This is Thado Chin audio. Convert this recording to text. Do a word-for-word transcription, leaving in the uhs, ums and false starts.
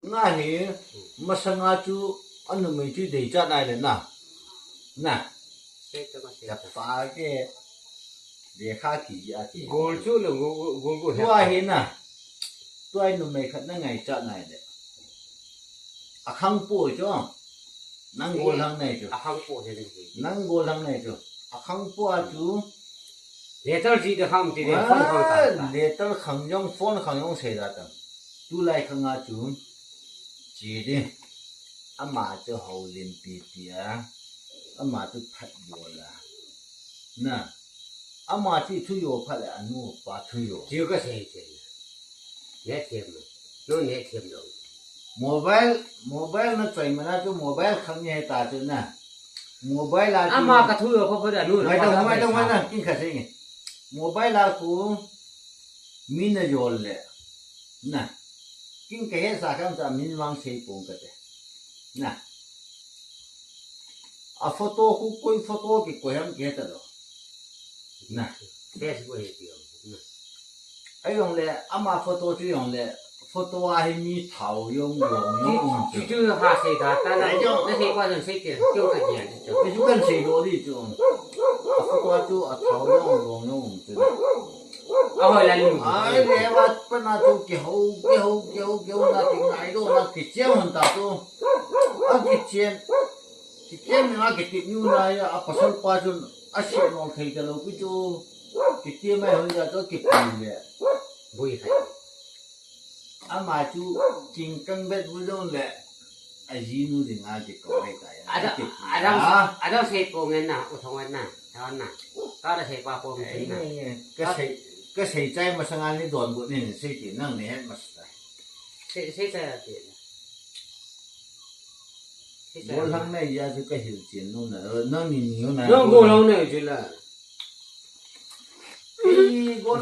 Nga hi, masanga chu, anumei chu deichat nai le na. Na. Sei ta ma sei ta. Chapa ke, lekha ki a ki. Gol chu le gol, gol, gol, gol. Tua hi na. Tua numei khat na ngaichat nai le. Akhang po chu. Nang gol hang nai chu. Akhang po he le. Nang gol hang nai chu. Akhang po a chu. Letter ji de khang ti de, phone khang ta. Letter khang jong, phone khang jong sei da tam. Tulai khang a chu. Chi de. Ama chu houlim pipi a. Ama chu phat bol a. Na. Ama chu thu yo phat le anu pa thu yo. Chi ka sei che. Ne them. No ne them lo. Mobile, mobile na choi mana chu mobile khang ni he ta chu na. Mobile a chu. Ama ka thu yo pha pha da nu. Mai tong, mai tong, mai na, kin ka sei nge. Mobile a ku mi na yol le. Na. Kin ka he sa khang ta min mang sei pong ka te. Na. A photo khu koi photo ki koi ham ki he ta lo. Na. Facebook he ti lo. Na. Ai yong le, ama photo chu yong le, photo a hi mi thao yong yong yong um chu. Chu chu ha sei da ta na. Ai yong. Na sei pa jong sei te, chu ka jian chu. Ai chu kan sei do di chu. A photo a chu a thao yong yong yong um chu. A hoi la lu. Ai le wa pa na chu ki ho, ki ho, ki ho, ki ho na ki ngai do na ki chiang hon ta chu. A ki chiang. Ki chiang ni ma ki ti nu na ya, a pasal pa chun a se nol thei ta lo ki chu. Ki ti mai hon ya chu ki pi le. Bui khai. Ama chu king kang bet bu jong le. A ji nu ding a ki ko ai ta ya. Ada, ada, ada sei po ngen na, u thong ngen na, thon na. Ka da sei pa po ngen na. Ka sei, ka sei chai masanga ni don bu ni sei ti nang ni het mas ta. Sei, sei chai a ti. Sei chai. Gol hang nai ya chu ka hil chen nu na, nang ni ni na. Nang gol hang nai chu la. Ei, gol